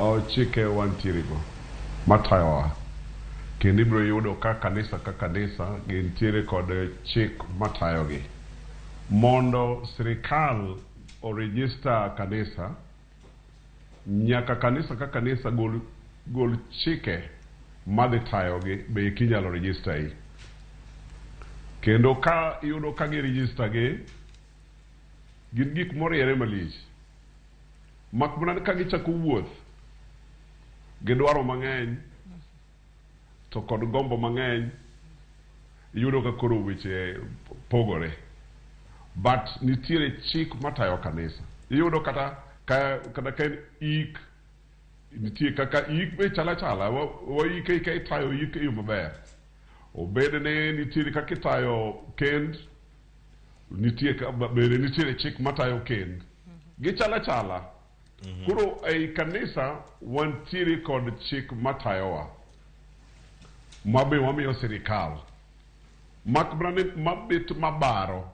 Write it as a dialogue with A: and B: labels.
A: O chike wantiere go matayowa kendo ibiro yudo ka kanisa ka kanisa gintiere kod chik matayogi. Mondo sirikal o-register kanisa, nyaka kanisa ka kanisa gol, gol chike madhi tayogi be eka inyalo register gi. Kendo ka iyudo ka gi register gi, gin gik moriere malich. Mak mana ni ka gichako wuoth gi dwaro mang'eny to kod gombo mang'eny, iyudo ka koro weche pogore. But nitiere chik matayo kanisa. Iyudo kata ka, kata ka en ik, nitie kaka ik be chal achala, waike ika itayo ik e yo maber. Obed ni nitiere kaka itayo kend, nitie bende nitiere chik matayo kend. Gichal achala. Koro ei kanisa wantiere kod chik matayowa ma be wamiyo sirikal. Mak mana ni mabet mabaro